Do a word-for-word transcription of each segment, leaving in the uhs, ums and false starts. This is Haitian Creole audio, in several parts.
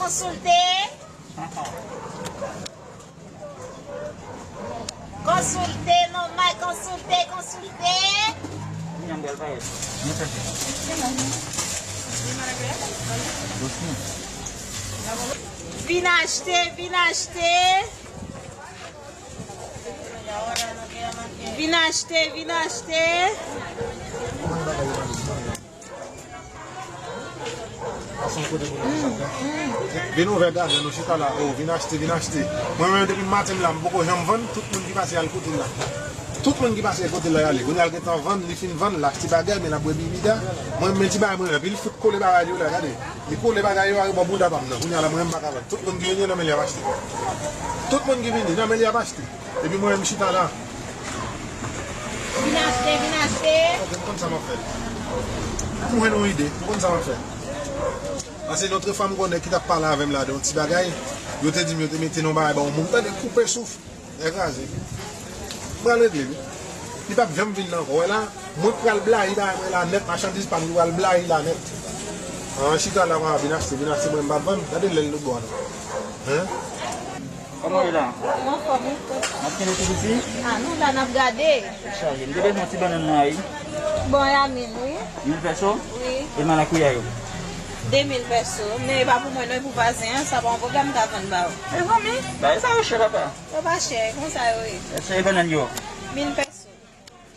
Konsilte. Konsilte, non, may konsilte, konsilte. Vin achte, vin achte. Vin achte, vin achte. Vin ouvè gaden nou chita la, o, vin achte, vin achte. Mwen menm depi maten m la, m poko janm vann, tout moun ki pase al kote l la. Tout moun ki pase kote l la y ale. Kounye a l gentan vann, li fin vann, l achte bagay, men l ap bwè bibida. Mwen men ti bagay mwen, epi l fout kole bagay yo la, gade. Li kole bagay yo a bò bouda pa m nan. Kounye a la mwen menm m pa ka vann. Tout moun ki vini nan men li ap achte. Tout moun ki vini nan men li ap achte. Epi mwen menm m chita la. Vin achte, vin achte. Ok, m konn sa m ap fè. M wè yon ide, m konn sa m ap fè. Paske lòt fwa m konnen ki t ap pale avè m la de yon ti bagay, yo te di m yo te mete nan bagay ba yon moun, tande koupe souf, nèg kraze. M pral regle wi. Li p ap janm vin nan ankò. Wè la, mwen pral blayi bagay mwen la nèt, machandiz pa m yo pral blayi la nèt. An chita la, vin achte, vin achte, mwen m p ap vann, gade lè l lòtbò a non. Hein? Kòman w ye la? Mwen anfòm wi. N ap kenbe tou piti? Ah, nou la n ap gade. Tèt chaje. M te bezwen yon ti bannann nan wi. Bon, e a mil wi. Mil pèso? Wi. E malakouya yo? De mil pèso. Men e pa pou mwen non, e pou vwazen an, sa pa yon pwoblèm, m ka vann ba ou. Mezanmi, bagay sa yo chè papa. Yo pa chè, konsa yo ye. Tèt chaje, bannann yo? Mil pèso.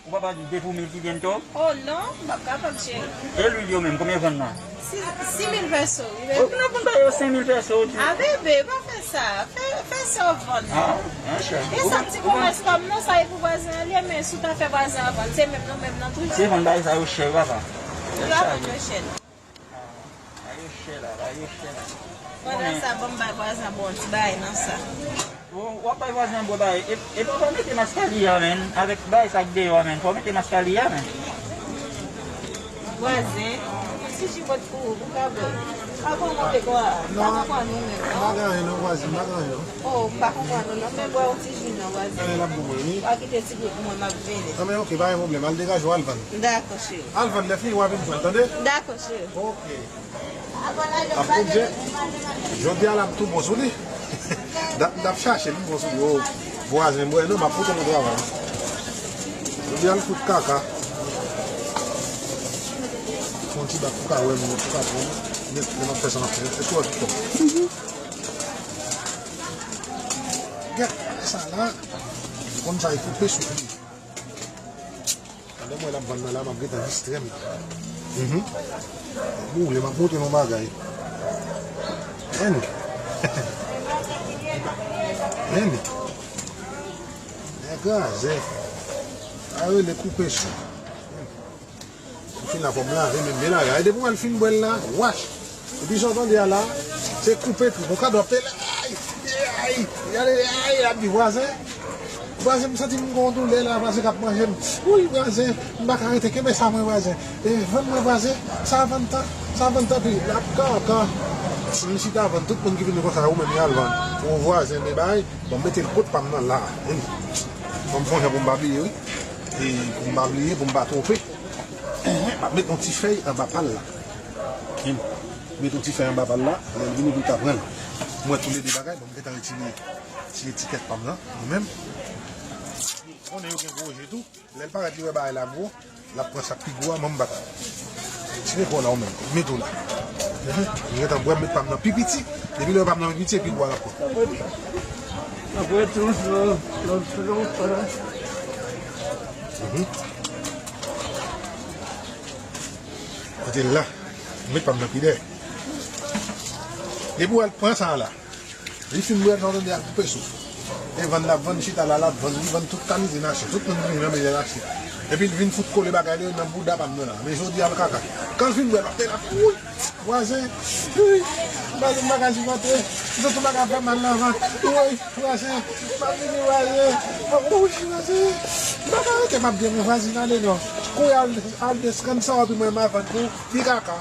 Ou pa di de pou mil ki byento? Oh non, m p ap kapab cheri. E lwil yo menm, konbyen vann nan? Sis mil pèso wi bebe. Ou nan pou n ba yo senk mil pèso ou di? Ah bebe, pa fè sa. Fè, fè sa w vann. Ah, monchè. E sa ti komès pa m nan, sa e pou vwazen an li ye, men si w ta fè vwazen an vann, se menm nan, menm nan toujou. Se vann bagay sa yo chè wi papa. Yo ap vann yo chè. Bagay yo chè la, bagay yo chè la. Pandan sa, ban m bay vwazen an bon ti bagay nan sa. Ou, w ap bay vwazen an bon bagay. E, epi w pa mete maskaliya, menn. Avèk bagay sa k deyò a, menn. Fò w mete maskaliya, menn. Vwazen, ti jibòt pou ou, pou ka bwè. Pa konn monte kwa, pa konprann ou menm, non? M pa gen anyen non, vwazen, m pa gen anyen non. Oh, m pa konprann ou non, men bwè yon ti ji non, vwazen. Anyen l ap bon mwen, wi. Pa kite ti gou pou mwen, m ap vini. Anben, ok, pa gen pwoblèm. Al degaje w, al vann. Dakò, cheri. Al vann, lè fini, w a vin jwenn, tande? Dakò, cheri. Ok. Ap koute, jodi a la m tou bon sou li. Dat m t ap chache m bon sou li. Oh, vwazen m wè non, m ap fout yon travay. Jodi a l fout kaka. Fè yon ti bak pou ka wè m, pou ka pran m. Nèt, lè m ap fè sa m ap fè, se twò twò. Gèt sa la. Konn sa e koupe souf li. Pandan mwen l ap vann nan la, m ap gentan distrè m la. Mhm. Boule, m ap montre nou bagay. Ann. Ann. Nèg kraze. Sa rele koupe souf. Ou fin la fò m lave men m lave. E depi w al fin bwè l la, wach. Epi sa w tande a la, se koupe tou. Bon, kado ap pele, ay, ay, gade, ay, l ap di vwazen. Vwazen, m santi m gon doulè la, vwazen k ap manje m. Wouy, vwazen, m pa ka rete, kenbe sa mwen, vwazen. E, vann mwen, vwazen, sa vann tan, sa vann tanpri. L ap kaka. M chita vann, tout moun ki vini konsa, ou menm y al vann. Ou vwazen, men bay, bon, m mete l kot pa m nan la. Ey. Bon, m fè yon jan pou m pa bliye, wi. E, pou m pa bliye, pou m pa twonpe. M ap met yon ti fèy anba pa l la. Ey. Met yon ti fèy anba pa l la, lè l vini pou l ka pran l. M wè toulede bagay, bon, m gentan retire ti etikèt pa m nan, mwen menm. Konnen yo gen gwo je tou, lè l parèt li wè bagay la gwo, l ap pran sa k pi gwo a, men m pa ka. Tire kò w la ou menm, met ou la. Mhm. M gentan bwè, m met pa m nan pi piti, depi lè pa m nan pi piti, e pi gwo a l ap pran. Apre tou, lòt, lòt, lòt, lòt. Mhm. Kote l la, m met pa m nan pi dèyè. Depi w al pran sa a la, li fin bwè, sa w tande a koupe souf. E vann l ap vann, chita la, l ap vann, li vann tout kalite nasyon, tout moun vini nan mezè nasyon. Epi l vin fout kole bagay li yo nan bouda pa m nan la. Men jodi a l kaka. Kan l fin bwè, l ap te la, wouy, vwazen, wouy, vwazen, m pa ka sipòte, m santi m pa ka fè mal nan vant, wouy, vwazen, m ap vini, vwazen, wouy, vwazen, m pa ka rete, m ap byen, men vwazen, ale non. Kouri al, al deskann sa w, epi mwen, m a vann pou, li kaka.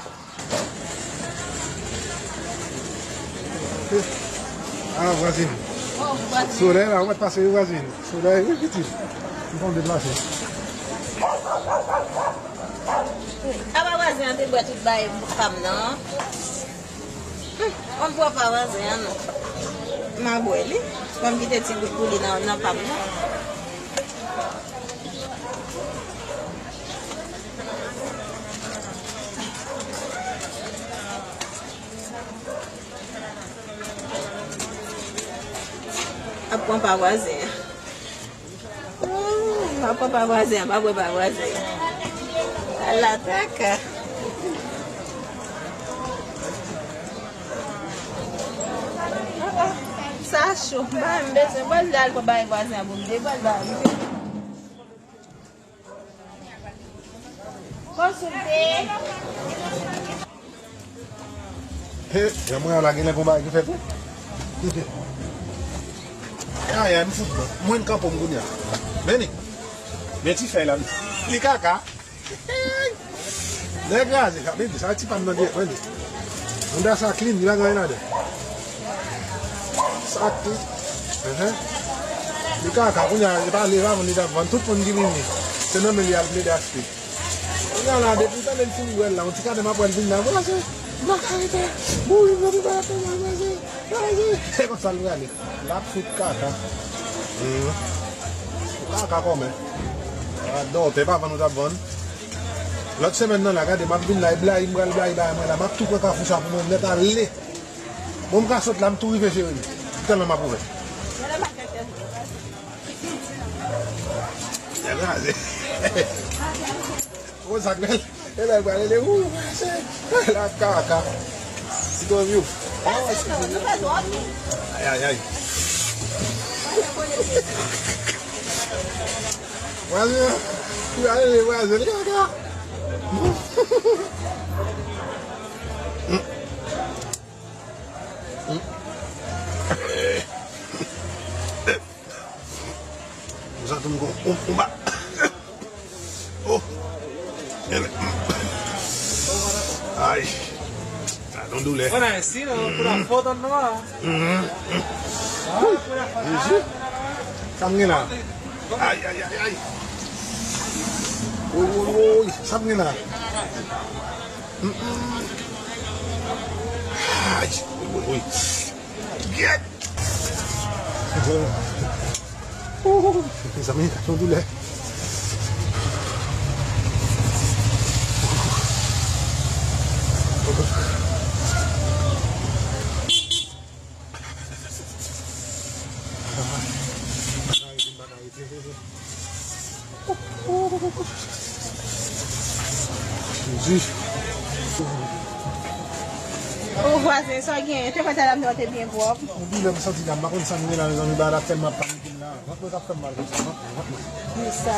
Ah, vwazin. Oh, vwazin. Solèy la, ou mèt pase wi, vwazin. Solèy, wi, pitit. M konn deplase. Apa vwazin an te bwè tout bay pa m nan? Hum, on bwè pa vwazen an non. M a bwè li. Ban m kite ti gout pou li nan, nan pa m nan. Ap pran pa vwazen an. Ooh, ap pran pa vwazen an, pa bwè pa vwazen an. Ala traka. Ah, ah, sa cho. M pa menm bezwen. Pral al pran bagay vwazen an pou m te pral ba li. Konsilte. He, jan mwen an la genlè gon bagay ki fèt wi. Ay, ay, m fout non. Mwen kanpe m kounye a. Men li. Men ti fèy la. Li kaka. Nèg raze, sa, men sa ti pa m nan dye, men li. Mouda sa clean, li pa gen anyen ladan. Sa clean. Enhen. Li kaka, kounye a, li pa leve avan li t ap vann. Tout moun ki vini, se nan men li al plede achte. Kounye a la, depi m tande l fin bwè l la, yon ti kadè m ap wè l vin la, vwazen, m pa ka rete. Mouri, m pa ka rete, vwazen, vwazen. Se konsa l prale. L ap fout kaka. Hmm. Kaka kòmè. A, dòtè pa vann ou t ap vann. Lòt semèn nan la, gade, m ap vin la, e blayi m pral blayi bay mwen la. M ap tou pran kafou sa pou mwen nèt ale. Bon, m ka sot la, m tou rive jere li. Tèlman m ap ouvè. Nèg raze. Ou sa k bèl? E lè l prale, ou, se, la kaka. Ti konm yo. Ay, ay, ay. Vwazen, ou prale, vwazen, li kaka. Sa tou m kon, oh, oh, ba. Oh. Ay. Sa don doulè. Mwen nan ensi, non, pou la foto, non. Jezi. Sa m gen la. Ay, ay, ay, ay. Woy, woy, woy. Sa m gen la. Mm, mm. Ay, woy, woy, woy. Gyèt! Ooh, mezanmi, gade yon doulè. Jezi. O vwazen, sa w genyen? Te fè talè m te byen pwòp. Ou di lè m santi la, m pa konn sa m gen la, mezanmi, bagay la tèlman ap panike m la. Vant mwen k ap fè m mal konsa, vant mwen, vant mwen. Ki sa?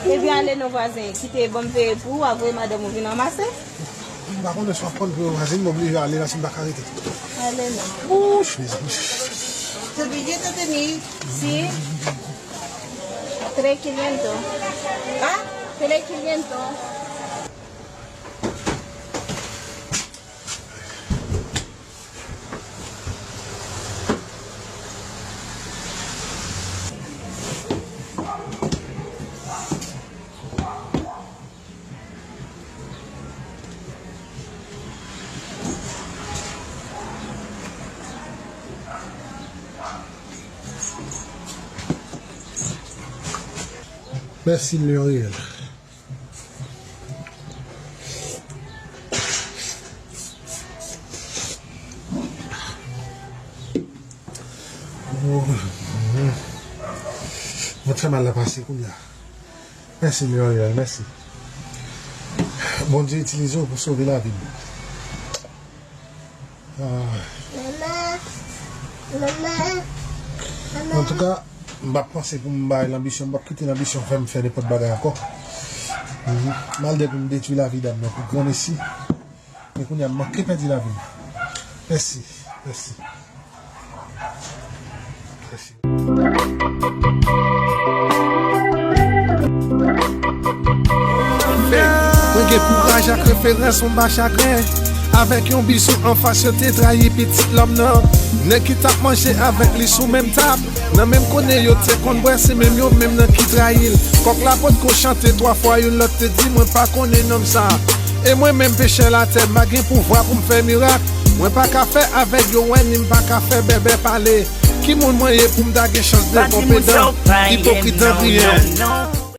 Ebyen, ale non, vwazen. Kite, ban m veye pou ou, a voye madanm ou vin ranmase. M pa konnen si w ap pran pou yo vwazen, m oblije ale la si m pa ka rete. Ale non. Wouch, mezanmi. Te byen tande mi. Si. Tres quinientos. Ah, tres quinientos. Mèsi, Muriel. Mwen fè mal la pase kounye a. Mèsi, Muriel, mèsi. Bondye itilize w pou sove lavi m. Ah. Antouka, m p ap panse pou m bay lanbisyon, m p ap kite lanbisyon fè m fè nenpòt bagay ankò. Mhm. Malgre pou m detwi lavi dam nan pou granmesi. Men kounye a, m manke pèdi lavi m. Mèsi, mèsi. Mèsi. Mwen gen kouraj ak referans, mwen pa chagren. Avèk yon bizou anfas, yo te trayi pitit lòm nan. Nèg ki t ap manje avèk li sou menm tab. Nan menm konnen yo te konn bwè, se menm yo menm nan ki trayi l. Kòk la potko chante twa fwa, youn lòt te di, "Mwen pa konnen nonm sa." E mwen menm, pechè latè, m pa gen pouvwa pou m fè mirak. Mwen pa ka fè avèg yo wè, ni m pa ka fè bèbè pale. Ki moun mwen ye pou m ta gen chans de konpe dan ipokrit an griyen?